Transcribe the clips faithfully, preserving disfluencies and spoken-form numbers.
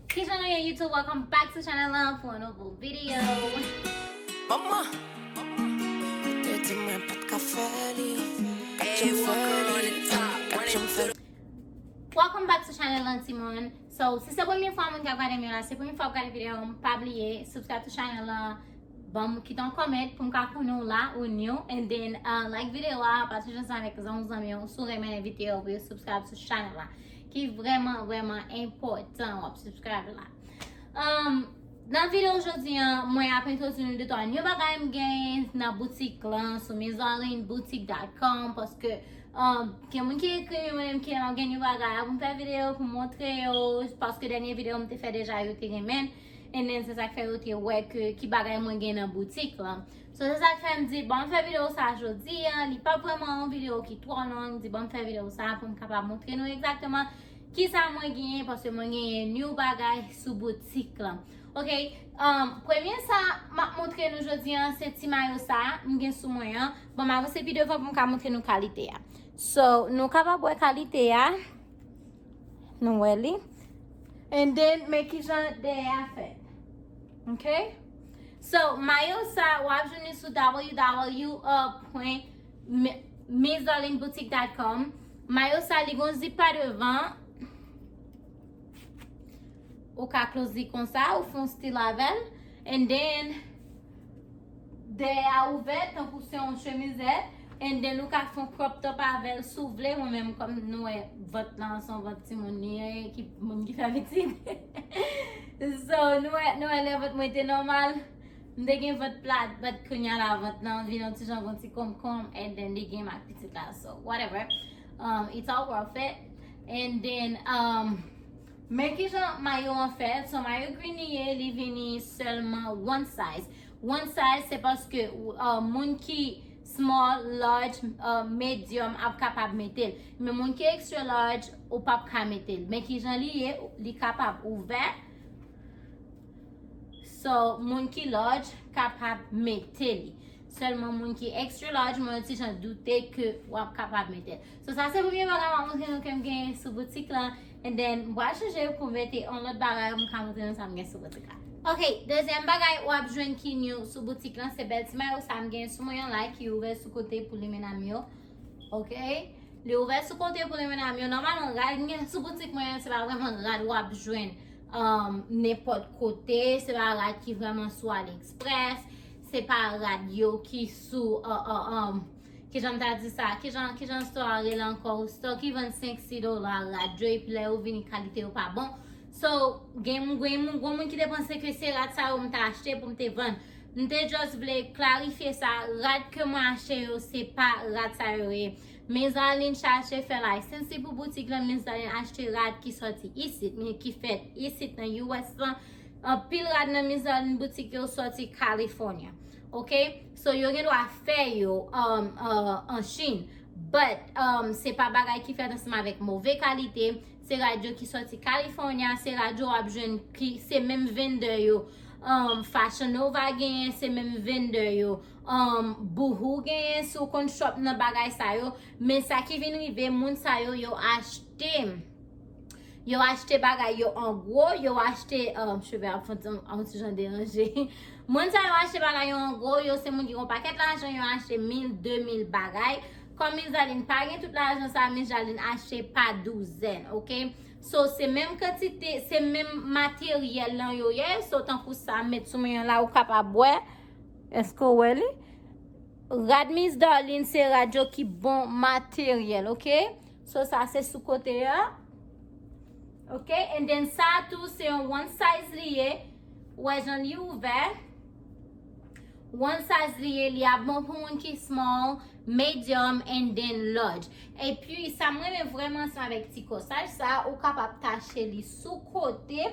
Kijan nou ye YouTube? Welcome back to channel lan pou yon nouvo video. Manman, ou te di mwen pa t ka fè li. Gad jan m fè li. Gad jan m fè li. Welcome back to channel lan, timoun. So, si se premye fwa moun k ap gade m yo la, se premye fwa w ap gade video m, pa bliye subscribe to channel lan, ban m kite yon comment pou m ka konnen w la ou new, and then uh, like video a, pataje ansanm avèk zanmi zanmi w, si w renmen video pou yo subscribe to channel la, ki vrèman vrèman enpòtan w ap subscribe la. Um, nan videyo jodi an, mwen ap entwodui nou de twa new bagay m genyen nan boutik lan sou miss darlene boutique dot com, paske um, gen moun ki ekri m, mwen menm ki lè m gen new bagay la pou m fè videyo pou m montre yo, paske dènye videyo m te fè deja yo te renmen, and then se sa k fè yo te wè ke ki bagay mwen gen nan boutik lan. So se sa k fè m di ban m fè videyo sa jodi an, li pa vrèman yon videyo ki twò long, di ban m fè videyo sa pou m kapab montre nou egzakteman kisa mwen genyen, paske mwen genyen new bagay sou boutik lan. Ok, um, premye sa m ap montre nou jodi an, se ti mayo sa m gen sou mwen an. Bon, m avanse pi devan pou m ka montre nou kalite a. So, nou kapab wè kalite a. Nou wè li. And then, men kijan dèyè a fèt. Ok? So, mayo sa, w ap jwenn li sou w w w point miss darlene boutique dot com. Mayo sa, li gon zip pa devan. Ou ka close li konsa, ou fè yon stil avè l. And then, dèyè a ouvè, tankou se yon chemizèt. And then, ou ka fè yon crop top avè l si w vle. Mwen menm, kòm nou wè, vant lan, se yon vant timoun li ye, ki, moun ki fè pitit. So, nou wè, nou wè lè vant mwen te nòmal. M te gen vant plat, but kounye a la vant lan vin yon ti jan yon ti konmkonm, and then li gen m ak pitit la, so whatever. Um, it's all worth it. And then, um, men kijan mayo an fèt, so mayo green li ye, li vini sèlman one size. One size se paske uh, moun ki small, large, uh, medium ap kapab mete l. Men moun ki extra large, ou p ap ka mete l. Men kijan li ye, li kapab ouvè. So, moun ki large kapab mete li. Sèlman moun ki extra large, mwen yon ti jan doute ke w ap kapab mete l. So, sa se premye bagay m ap montre nou ke m gen sou boutik lan. And then, m pral chanje pou m mete yon lòt bagay, m ka montre nou sa m gen sou boutik la. Ok, dezyèm bagay w ap jwenn ki new sou boutik lan, se bèl ti mayo sa m gen sou mwen an la, ki ouvè sou kote pou li menam yo. Ok? Li ouvè sou kote pou li menam yo. Nòmalman, rad m gen sou boutik mwen an, se pa vrèman rad w ap jwenn um, nenpòt kote. Se pa rad ki vrèman sou AliExpress. Se pa rad yo ki sou, uh, uh, um, kijan m ta di sa? Kijan, kijan store a rele ankò? Store ki vann senk, sis dola rad yo, epi lè yo vini, kalite yo pa bon. So, gen moun, gen moun, gen moun ki te panse ke se rad sa yo m ta achte pou m te vann. M te just vle klarifye sa, rad ke mwen achte yo, se pa rad sa yo ye. Miss Darlene chache fè license li pou boutik lan, Miss Darlene achte rad ki sòti isit, men ki fèt isit nan U S lan. Anpil rad nan Miss Darlene boutik yo sòti California. Ok? So, yo gen dwa fè yo um, uh, an Chin. But, um, se pa bagay ki fèt ansanm avèk move kalite. Se rad yo ki sòti California, se rad yo w ap jwenn ki se menm vendè yo. Um, Fashion Nova genyen, se menm vendè yo. Um, Boohoo genyen, si w konn shop nan bagay sa yo. Men sa ki vin rive, moun sa yo, yo achte. Yo achte bagay yo an gwo, yo achte, um, cheve ap fè yon ti jan deranje. Moun sa yo achte bagay yo an gwo, yo se moun ki gon pakèt lajan, yo achte mil, de mil bagay. Kòm Miss Darlene pa gen tout lajan sa, Miss Darlene achte pa douzèn, ok? So, se menm kantite, se menm materyèl lan yo ye. So, tankou sa, m met sou mwen an la, ou kapab wè. Èske w wè li? Rad Miss Darlene se rad yo ki bon materyèl, ok? So, sa se sou kote a. Ok, and then sa tou se yon one size li ye. Ou wè jan li ouvè. One size li ye, li ap bon pou moun ki small, medium, and then large. Epi, sa m renmen vrèman ansanm avèk ti kòsaj sa, ou kapab tache li sou kote.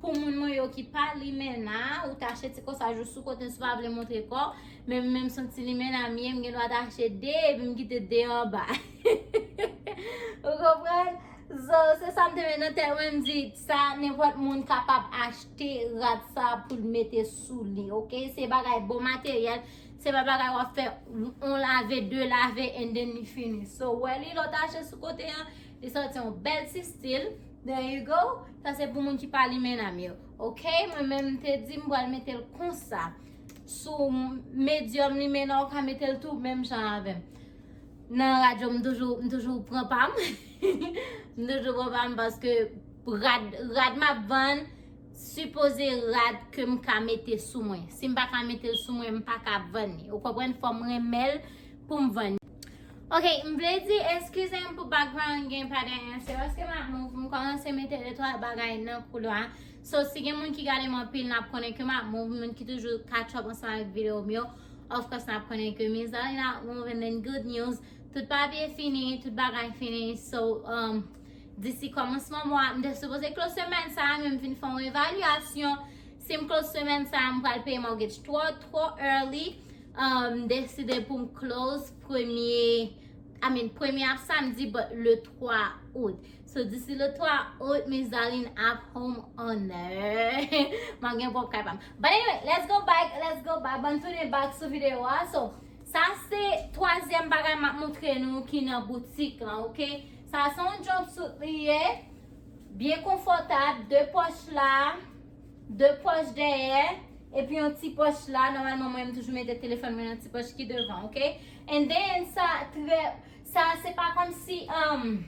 Pou moun mwen yo ki pa limena, ou tache ti kòsaj ou sou kote si w pa vle montre kò w. Men m menm se yon ti limena m ye, m gen dwa tache de, epi m kite de anba. Ou konprann? So, se sa m te met nan tèt mwen, m di sa, nenpòt moun kapab achte rad sa pou l mete sou li, ok? Se bagay bon materyèl, se pa bagay w ap fè yon lave, de lave, and then li fini. So, wè li, lè w tache sou kote an, li sòti yon bèl ti stil. There you go. Sa se pou moun ki pa limenna m yo. Ok, mwen menm m te di m pral mete l konsa. Sou medium limenna ou ka mete l tou menm jan avè m. Nan radyo m toujou, m toujou pran pa m. M toujou pran pa m paske rad, rad m ap vann, sipoze rad ke m ka mete sou mwen. Si m pa ka mete l sou mwen, m pa ka vann li. Ou konprann? Fò m renmen l pou m vann li. Ok, m vle di, eskize m pou background gen pa dèyè, se paske m ap move, m kòmanse mete de twa bagay nan koulwa. So, si gen moun ki gade m anpil, n ap konnen ke m ap move, moun ki toujou catch up ansanm avèk videyo m yo, of course, n ap konnen ke Miss Darline ap move, and then good news, tout papye fini, tout bagay fini. So, um, disi kòmansman mwa, m te sipoze close semèn sa a, men m vin fè yon evalyasyon. Si m close semèn sa a, m pral peye mortgage twò, twò early. Um, m deside pou m close premye, I mean, premye ap samdi, but le twa out. So, disi le twa out, Miss Darline ap home owner. M ap gen pwòp kay pa m. But anyway, let's go back, let's go back. Ban tounen back sou videyo a. So, sa se twazyèm bagay m ap montre nou ki nan boutik lan, ok? Sa se yon jumpsuit li ye. Byen konfòtab, de pòch la, de pòch dèyè, epi yon ti pòch la. Nòmalman, mwen, m toujou mete telefòn mwen nan ti pòch ki devan, ok? And then, sa trè, sa se pa kòmsi, um,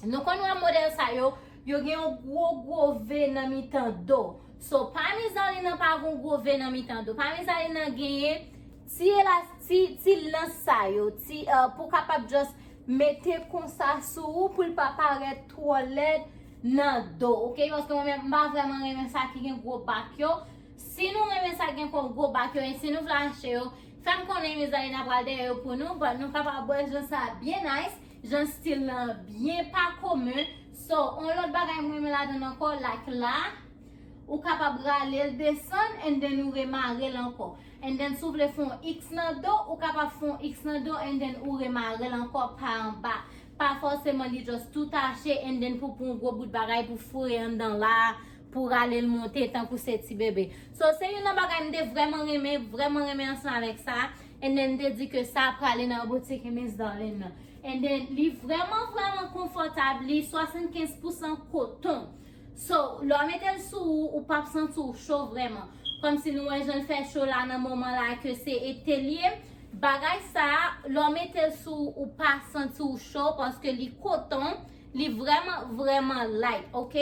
nou konn wè modèl sa yo, yo gen yon gwo, gwo V nan mitan do. So, pa Miss Darline nan pa gen yon gwo V nan mitan do. Pa Miss Darline nan genyen ti elas-, ti, ti lans sa yo, ti, uh, pou kapab just mete konsa sou ou pou l pa parèt twò lèd nan do, ok? Paske mwen menm, m pa vrèman renmen sa ki gen gwo bak yo. Si nou renmen sa ki gen gwo bak yo, e si nou vle achte yo, fè m konnen, Miss Darline pral dèyè yo pou nou, but nou kapab wè jan sa byen nice, jan stil lan byen pa komen. So, yon lòt bagay mwen renmen ladan l ankò, like la, ou kapab rale l desann, and then ou remare l ankò. And then, si w vle fè yon X nan do, ou kapab fè yon X nan do, and then ou remare l ankò pa anba. Pa fòseman li just tou tache, and then pou pran yon gwo bout bagay pou foure anndan la, pou rale l monte tankou se ti bebe. So, se youn nan bagay m te vrèman renmen, vrèman renmen ansanm avèk sa. And then, m te di ke sa prale nan boutik Miss Darline nan. And then, li vrèman, vrèman konfòtab, li swasannkenz pousan koton. So, lè w mete l sou ou, ou p ap santi w cho vrèman. Kòmsi nou wè jan l fè cho la nan moman la ke se ete l ye. Bagay sa, lè w mete l sou ou, ou pa santi w cho paske li koton, li vrèman, vrèman light, ok?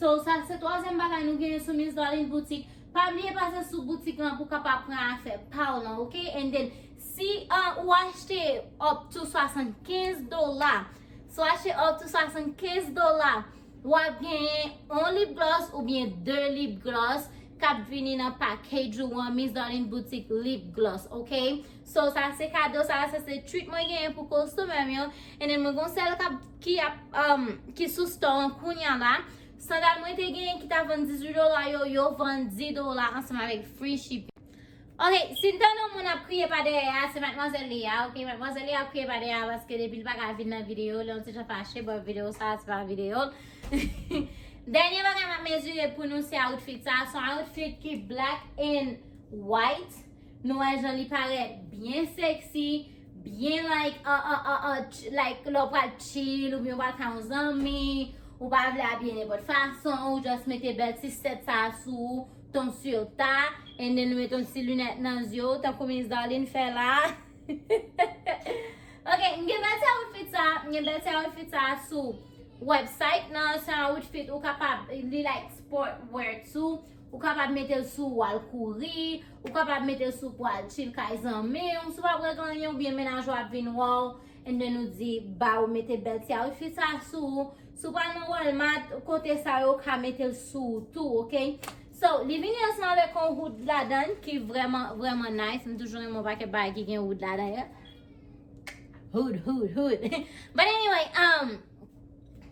So, sa se twazyèm bagay nou genyen sou Miss Darline Boutique. Pa bliye pase sou boutik lan pou kapab pran afè pa w lan, ok? And then, si, uh, ou achte up to swasannkenz dola, si w achte up to swasannkenz dola, w ap genyen yon lip gloss oubyen de lip gloss k ap vini nan package ou an, Miss Darline Boutique lip gloss, ok? So, sa se kado, sa, sa se treat mwen genyen pou customer m yo. And then mwen gon sèl k ap, ki ap, um, ki sou store an kounya la. Sandal mwen te genyen ki ta vann dizuit dola yo, yo vann dis dola ansanm avèk free shipping. Ok, si n tande yon moun ap kriye pa dèyè a, se madmwazèl li a, ok? Madmwazèl li ap kriye pa dèyè a paske depi l pa ka vin nan videyo, li yon ti jan fache, but videyo sa, se pa videyo l. Dènye bagay m ap mezire pou nou se outfit sa. Se yon outfit ki black and white. Nou wè jan li parèt byen sexy, byen like, uh, uh, uh, uh, ch-, like, lè w pral chill, oubyen w pral kay yon zanmi, ou pa vle abiye nenpòt fason, ou just mete bèl ti sèt sa sou ou, ton sur ta, and then ou mete yon ti linèt nan zye w, tankou Miss Darline fè la. Ok, m gen bèl ti outfit sa, m gen bèl ti outfit sa sou website nan, se yon outfit ou kapab, li like sport wear too, ou kapab mete l sou ou al kouri, ou kapab mete l sou pou al chill kay zanmi w, si w pa pral gen anyen oubyen mennaj ou ap vin wè w, and then ou di, ba ou mete bèl ti outfit sa sou ou, si w pral nan Walmart, kote sa yo ka mete l sou ou tou, ok? So, li vini ansanm avèk yon hood ladan l ki vrèman, vrèman nice. M toujou renmen yon pakèt bagay ki gen hood ladan yo. Hood, hood, hood. But anyway, um,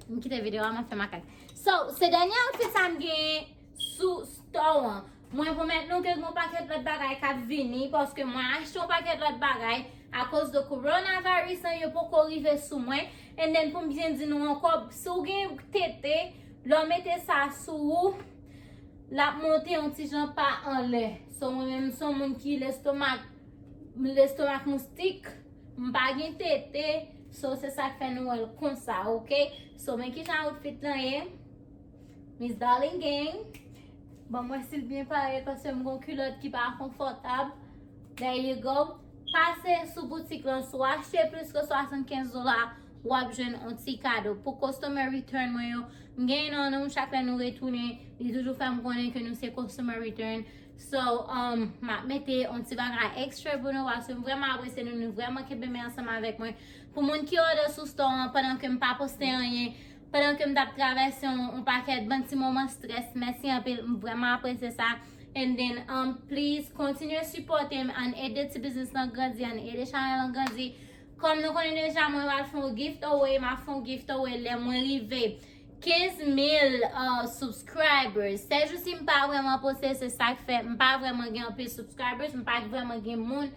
m kite videyo a, m ap fè makak. So, se dènye outfit sa m genyen sou store an. Mwen pwomèt nou ke gen yon pakèt lòt bagay k ap vini, paske mwen achte yon pakèt lòt bagay akoz de coronavirus lan, yo poko rive sou mwen. And then, pou m byen di nou ankò, si w gen tete, lè w mete sa sou ou, l ap monte yon ti jan pa anlè. So, mwen menm, m se yon moun ki lestomak, lestomak moustik, m pa gen tete, so, se sa k fè nou wè l konsa, ok? So, men kijan outfit lan ye. Miss Darling Gang. Ban m wè si l byen parèt paske m gon kilòt ki pa konfòtab. There you go. Pase sou boutik lan, si w achte plis ke swasannkenz dola, w ap jwenn yon ti kado. Pou customer return mwen yo, m gen nan nou, chak lè nou retounen, li toujou fè m konnen ke nou se customer return. So, um, m ap mete yon ti bagay ekstra pou nou, paske m vrèman apresye nou, nou vrèman kenbe men ansanm avèk mwen. Pou moun ki order sou store an, pandan ke m pa poste anyen, pandan ke m t ap travèse yon, yon pakèt bann ti moman strès, mèsi anpil, m vrèman apresye sa. And then, um, please, kontinye sipòte m, ann ede ti biznis lan grandi, ann ede chanèl lan grandi. Kòm nou konnen deja, mwen pral fè yon giveaway, m ap fè yon giveaway lè mwen rive kenz mil, uh, subscribers. Sèjousi m pa vrèman poste, se sa k fè m pa vrèman gen anpil subscribers, m pa vrèman gen moun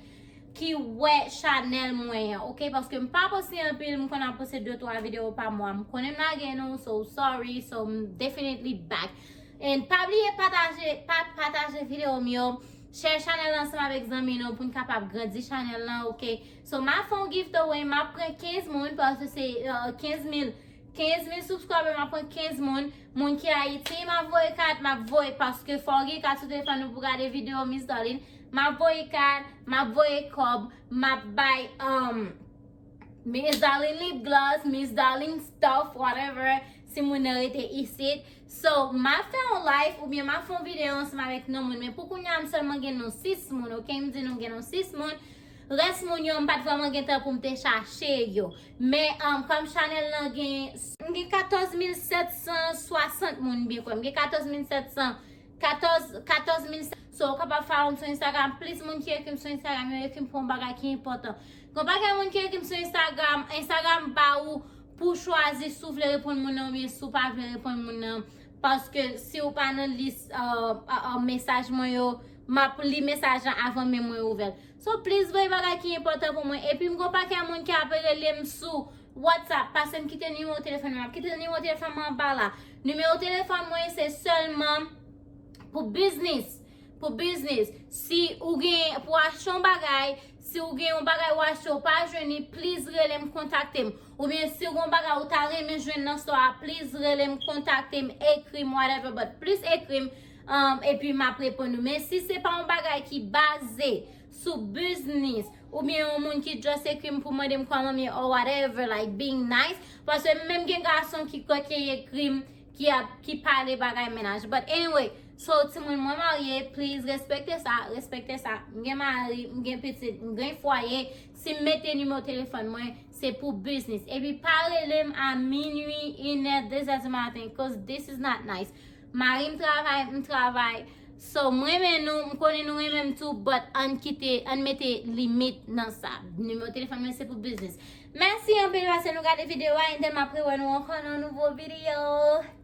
ki wè chanèl mwen an, oke? Paske m pa poste anpil, m konn ap poste de twa videyo pa mwa. M konnen m lage nou, so sorry, so m definitely back. And pa bliye pataje, pa, pataje videyo m yo, share chanèl lan ansanm avèk zanmi nou pou n kapab grandi chanèl lan, oke? So, m ap fè yon giveaway, m ap pran kenz moun, paske se, uh, kenz mil, kenz mil subscriber, m ap pran kenz moun. Moun ki Ayiti, m ap voye kat, m ap voye, paske fò w gen kat sou telefòn ou pou gade videyo, Miss Darling. M ap voye kat, m ap voye kòb, m ap bay, um, Miss Darling lip gloss, Miss Darling stuff, whatever, si moun nan rete isit. So, m ap fè yon live oubyen m ap fè yon videyo ansanm avèk non moun. Men pou kounye a, m sèlman gen nou sis moun, oke? M di nou gen nou sis moun. Rès moun yo, m pa t vrèman gen tan pou m te chache yo. Men, um, kòm chanèl lan gen, m gen katòz mil sèt san swasant moun, byen kwè. M gen katòz mil sèt san, katòz, katòz mil. So, ou kapab follow m sou Instagram. Plis moun ki ekri m sou Instagram, yo ekri m pou yon bagay ki enpòtan. Gon pakèt moun ki ekri m sou Instagram, Instagram ba ou pou w chwazi si w vle reponn moun nan oubyen si w pa vle reponn moun nan. Paske si w pa nan lis, uh, uh, uh, mesaj mwen yo, m ap li mesaj lan avan menm mwen ouvè l. So, plis voye bagay ki enpòtan pou mwen. Epi m gon pakèt moun ki ap rele m sou WhatsApp, pase m kite nimewo telefòn mwen. M ap kite nimewo telefòn mwen anba la. Nimewo telefòn mwen se sèlman pou biznis. Pou biznis. Si ou gen pou achte yon bagay, si ou gen yon bagay ou achte, ou pa jwenn li, please rele m, kontakte m. Oubyen si ou gen yon bagay ou ta renmen jwenn nan store a, please rele m, kontakte m, ekri m, whatever, but please ekri m, um, epi m ap reponn ou. Men si se pa yon bagay ki baze sou biznis, oubyen yon moun ki just ekri m pou mande m kòman m ye or whatever, like being nice, paske m menm gen gason ki kwè ke ekri m, ki ap, ki pale bagay mennaj. But anyway, so timoun, mwen marye, please respekte sa, respekte sa. M gen mari, m gen pitit, m gen fwaye. Si m mete nimewo telefòn mwen, se pou biznis. Epi pa rele m a minui, inè, dezè di maten, cause this is not nice. Mari m travay, m travay. So, m renmen nou, m konnen nou renmen m tou, but ann kite, ann mete limit nan sa. Nimewo telefòn mwen se pou biznis. Mèsi anpil paske nou gade videyo a, and then m ap rewè nou ankò nan nouvo videyo.